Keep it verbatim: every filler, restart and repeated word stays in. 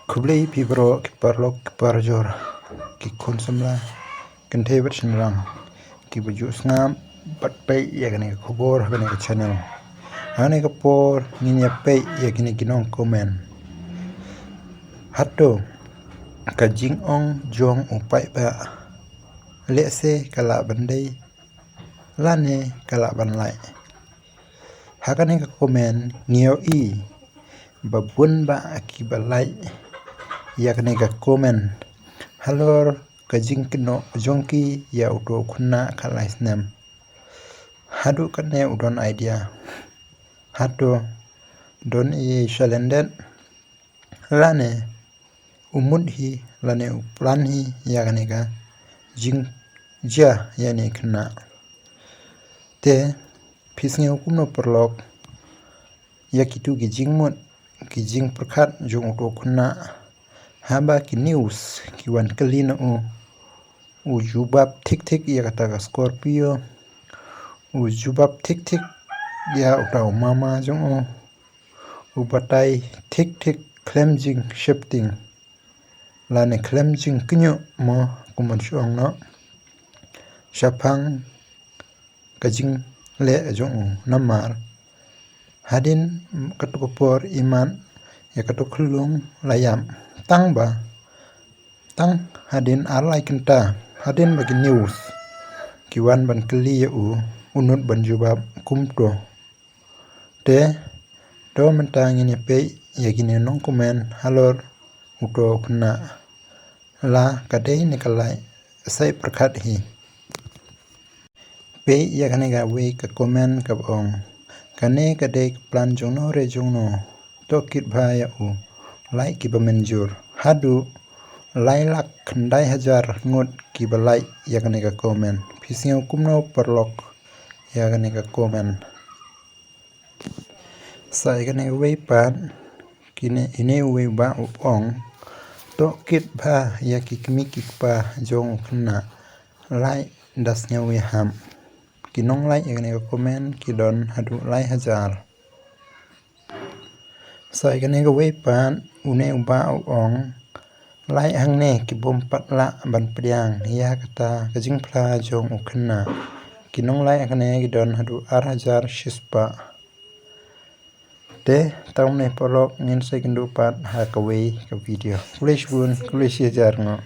Khublei phi baroh ki paralok ki parajor, ki khun samla, kynthei bad shynrang, ki ba ju sngap bad peit ïa kane ka khubor ha kane ka channel. Ha kane ka por ngin ïa peit ïa kine ki nong comment. Hato ka jingong jong u paidbah lehse ka lah ban dei lane ka lah ban lait? Ha kane ka comment ngi ïohi ba bun bah ki ba lait ïa kane ka comment halor ka jingkynnoh jong ki ïa uto u khynnah khatlai snem. Haduh katne u don idea? Hato don i shalyndet lane u mut hi lane u plan hi ïa kane ka jingjia ïa kine ki khynnah? Te phi sngew kumno paralok ïa kitu ki jingmut ki jingpyrkhat jong uto u khynnah? Haba ki news ki wan kylli na u, u jubab thik thik ïa kata ka Scorpio, u jubab thik thik ïa uta u mama jong u, u batai thik thik khlem jingsheptieng lane khlem jingkynnoh mo, kumno shu ong noh, shaphang ka jingleh jong u. Namar hadien katu ka por imat ïa katu ka khyllung la ïap, tang ba tang hadien ar lai kynta hadien ba ki news ki wan ban kylli ïa u, u nud ban jubab kumto. Te to mynta ngin ïa peit ïa kine nong comment halor uto u khynnah, la ka dei ne ka lait, sa ïa pyrkhat hi. Peit ïa kane kawei ka comment kaba ong, kane ka dei ka plan jongno re jongno, to kit bha ïa u, lait ki ba mynjur. Haduh lai lak khyndai hajar ngut ki ba lait ïa kane ka comment. Phi sngew kumno paralok ïa kane ka comment? Sa ïa kane kawei pat, kine, ine uwei u bah u ong, to kit bha ïa ki kmie ki kpa jong u khynnah, lait da sngew ïahap. Ki nong lait ïa kane ka comment ki don haduh lai hajar. Sa ïa kane kawei pat, une u bah u ong, lait hangne ki bym pat lah ban pdiang ïa kata ka jingphla jong u khynnah. Ki nong lait hangne ki don haduh ar hajar shispah. Te tang ne paralok, ngin sa ïakynduh pat ha kawei ka video. Khublei shibun, khublei shihajar nguh.